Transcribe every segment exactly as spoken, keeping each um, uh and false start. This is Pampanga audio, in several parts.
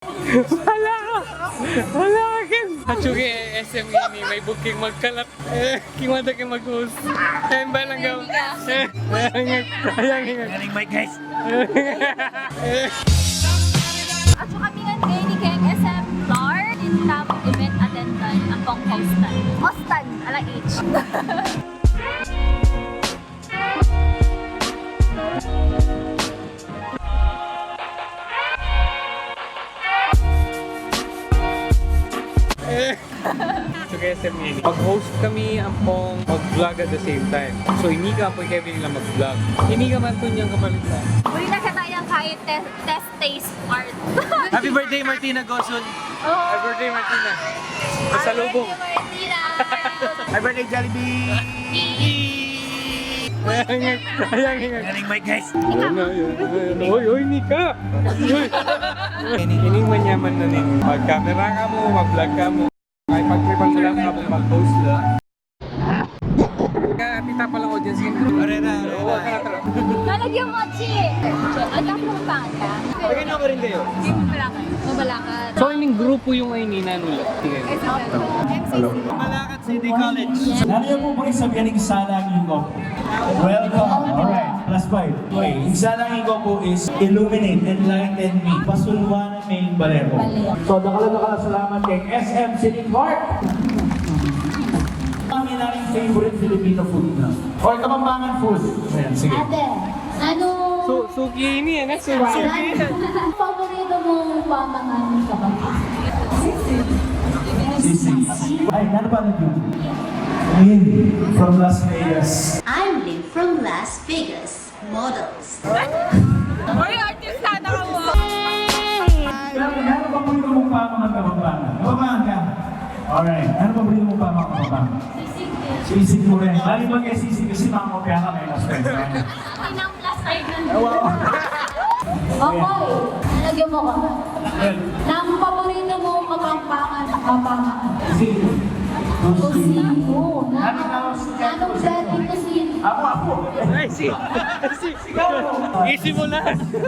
Wala ka. Wala ka, Ken. Atsu ke S M ini, may booking magkalat. Eh, king wada ke mag-host. Ayan ba lang gaw? Ayan, ayan, ayan. Galing, Mike, guys. Atsu kami ngan ngeni keng S M Clark, king tamung event attendant ampong hostan. Hostan, ala H. Eh. So, kaya sa mga ini, mag-host kami ampong mag-vlog at the same time. So, ini ka ampo kaya binila mag-vlog. Ini ka man to niyang kapalit na. Uli na sa tayang kahit test, test taste part. Happy birthday, Martina Gosun. Oh. Happy birthday, Martina. Pasalubong. Happy birthday, Martina. Happy birthday, Jollibee. Ayan, ayan, ayan. Galing, Mike, guys. Ayan, ayan, ayan. Oy, oy, Nika. Oy. Ini, ining manyaman na nin. Mag-camera ka mu, mag-vlog ka mu. Ay, pag-tribal na lang, mag-post na. Kaya, kita pa lang audience yun. Are na, are na. Lalagyan mo, Chi. Ang tapos ng pangka. Lagyan nyo ka rin kayo. Hindi mo pala kayo. Mabalakat. So, ining grupo yung ay ninanula. Sige. M C C. Mabalakat. City College. Nanu yu pu pung sabian ning Salang Hiko? Welcome. Alright. Plus five. Okay. Ing Salang Hiko pu is illuminate, enlighten me. Pasulwan me ing bale ku. Bale. So, dakal a dakal a salamat keng S M City Park. Kami na rin favorite Filipino food na. Or Kapampangan food. Ayan, sige. Ate. Nanu? Su-, suki ini, ano? Suki. Nanu paborito mung pamangan, Kapampangan? Sisig. Sisig. Ay, nanu pangan yu? Lynn from Las Vegas. I'm Lynn from Las Vegas. Models. Uy, artista na ka mo. Nanu, nanu paborito mung pamangan, Kapampangan? Kapampangan ka? Alright. Nanu paborito mung pamangan, Kapampangan? Sisig. Sisig mu rin. Bali ba keng sisig kasi mga kopya ka, may Las Vegas. Ay, nang last time na. Wow. Okay. Lagyan mo ka. Nanu paborito mung Kapampangan, Kapampangan? Kusina. Kusina. Nanu, nanu, nanu, kusina. Apo, apo. Ay, si, si. Easy mu na.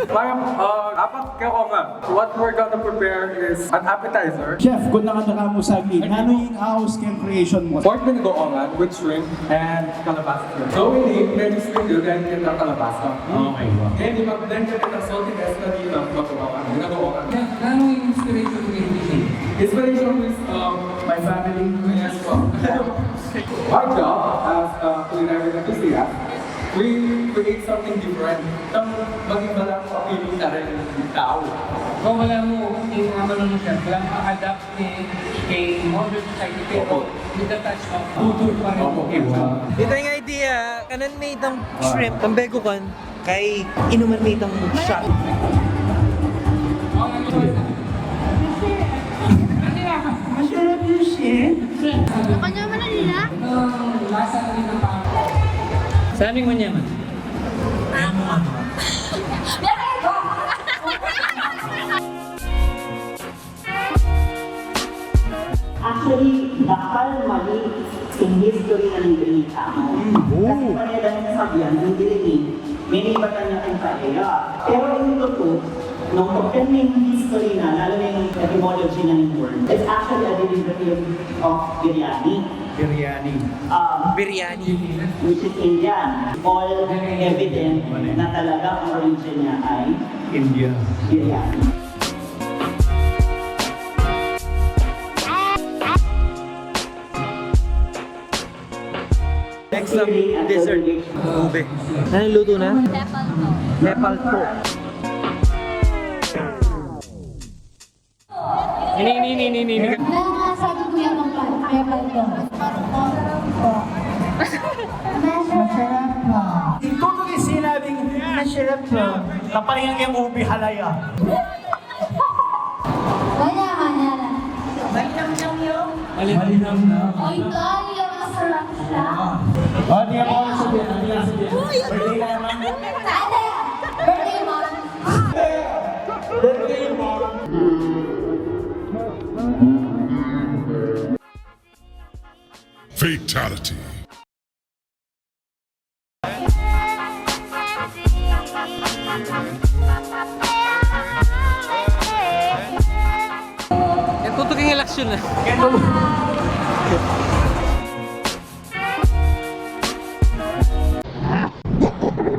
Parang, uh, apat ka ko nga. What we're gonna prepare is an appetizer. Chef, kung nakataka mu saglit, nanu ing aus keng creation mu? Pork binagoongan with shrimp and kalabasa. So, ini, medyo sweet yun, dahil kita kalabasa. Okay, wow. Kaya di mag-blend ka ng saltiness na di na bagoongan. Binagoongan. Na-, nanu ing inspiration mu keng kitchen? Inspiration is, um, my family. Yes, po. Our job as a culinary enthusiast, we create something different. Nang maging balamu ing feeling na rin ng tao. Kung balamu, ing mga marunung chef, balamu adapt keng modern society, pero with the touch of culture pa rin. Opo. Ita ing idea, kanan me itang shrimp, itang begukan, kay inuman me itang shot. Masarap yung shrimp. Apa naman ang nila? Saan yung manyaman? Actually, dakal mali ing history na ning Green Town. Mm. Kasi pwede na rin sabihan, ing Green, minibatan niya kung kaya. Pero ing tutu, nung pagkan ning history na, lalo na yung etymology na ning word, it's actually a derivative of biryani. Biryani. Um, Biryani. Which is Indian. All evident na talaga ang origin niya ay India. Biryani. Next up, dessert. Ube. Ano yung luto na? Tepal to. Tepal to. Ini, ini, ini, ini, ini. Nasa ko yung pepal to. Masarap po. Ing tutu king sinabing masarap po, kapalingan keng ubi halaya. Wala, wala lang. Malinamnam yun. Malinamnam. Ay, tayo, masarap siya. O, di ako sabihan, di ako sabihan. Birthday na naman. Ate, birthday mo. Birthday mo. Fatality. Tuking eleksyon e.